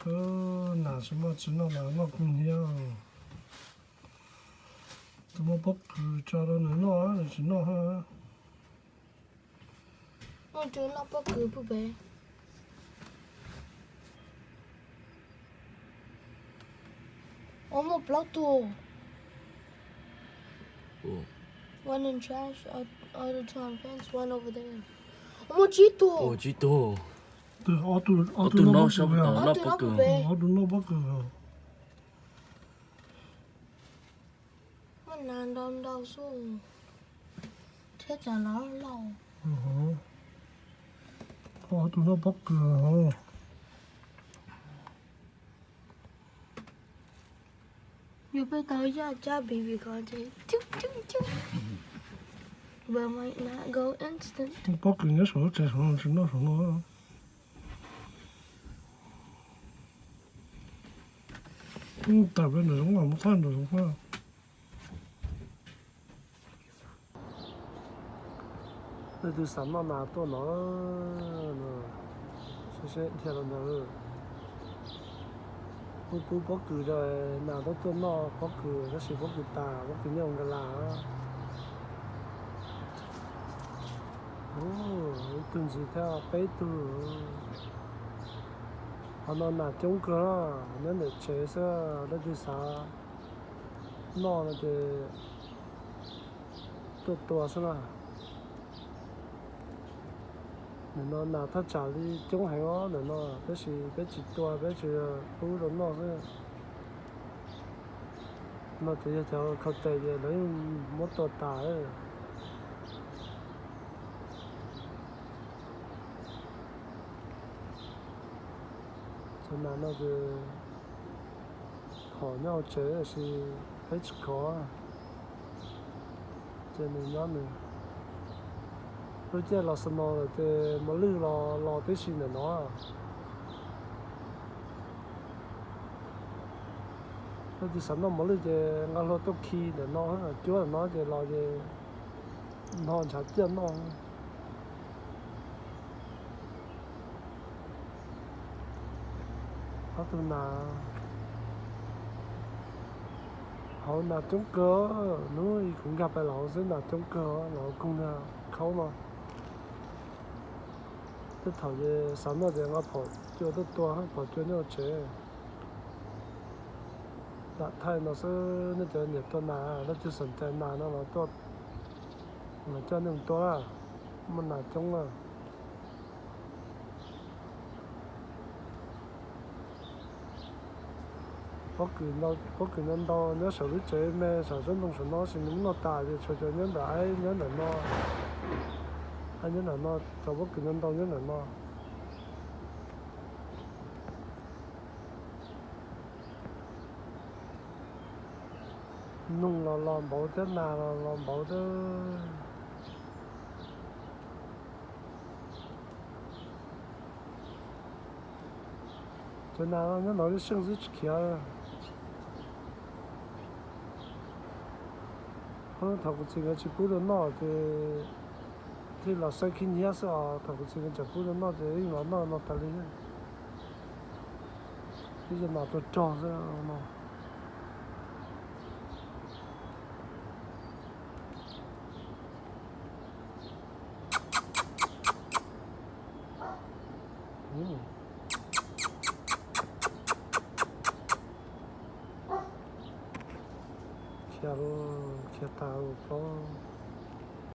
Ub, nas tsis muaj tsis noj mas noj kub hnyiab. Tus muaj pob kws tso rau nws noj, nws tsis noj. Ua noj pob kws pub pem. Ua muaj plaub tug. One in trash, other two on fence, one over there. Ua muaj tsib tug. Ua tsib tug. Ob tug no sab tom noj pob kws. Ob tug noj pob kws. Muaj nas ntau ntau xwb thiab cas los lauj. Ob tug noj pob kws. Yog peb tau yaj cab baby ko ces cub cub cub. But might not go instant. Pob kws nyob saum lub tsev saum no tsis noj saum no. Tawm peb nram zoov los mus txog nram zoov. Leej twg xav noj nas tuaj no, seb seb dhia los ntawd. Kuv pub pob kws rau nas tuaj tuaj noj pob kws, tab sis pob kws tas, pob kws nyob ua nkas las. Ib tug ntxiv thiab peb tug. Qhov no nas coob kawg, nyob ntawm tsev xwb, leej twg xav noj no ces tuaj tua xwb na. Ntawm no nas thaj tsam li coob heev os ntawm no, tab sis peb tsis tua, peb tsuas pub rau noj xwb. No ces yog cov khaus tes ces lawv yeej muab tua tas. Cov nas no ces phom nyob hauv tsev tab sis peb tsis kov, ces nws nyob nws. Lub caij los snow lawm ces mos lwj los los tib si ntawm no. Leej twg xav noj mos lwj ces nqa hlua tuaj khi ntawm no, cuab ntawm no ces los ces noj ntshav ciaj noj. Ob tug nas hauv nas coob kawg, hnub kuv nkag pais los hauv xwb nas coob kawg, los hauv koog ntag khaub no. Tej thaum ces xav noj ces nqa phom cua tuaj tua, phom cua nyob hauv tsev. Lam thaij no xwb, nej cov niam tua nas, leej twg xom cai nas no los tuaj, los coj nej mus tua, muaj nas coob na. Pob kws ntau ntau nyob saum lub tsev me saum tsob ntoo saum no sis nws muab noj tas ces tshuav cov nyob ntawm aib nyob ntawm no, aib nyob ntawm no, cov pob kws ntau ntau nyob ntawm no. Noog los los npaum thiab, nas los los npaum thiab. Cov nas nyob no lub seej xwb tsis khiav. Thaum kuv txiv nkawd tsis pub rau noj ces thiaj los saib khib nyiab xwb os, thaum kuv txiv nkawd tseem pub rau noj ces yeej los noj no tas li. Ib co nas rog rog xwb no. Khiav, khiav tas ua plaub.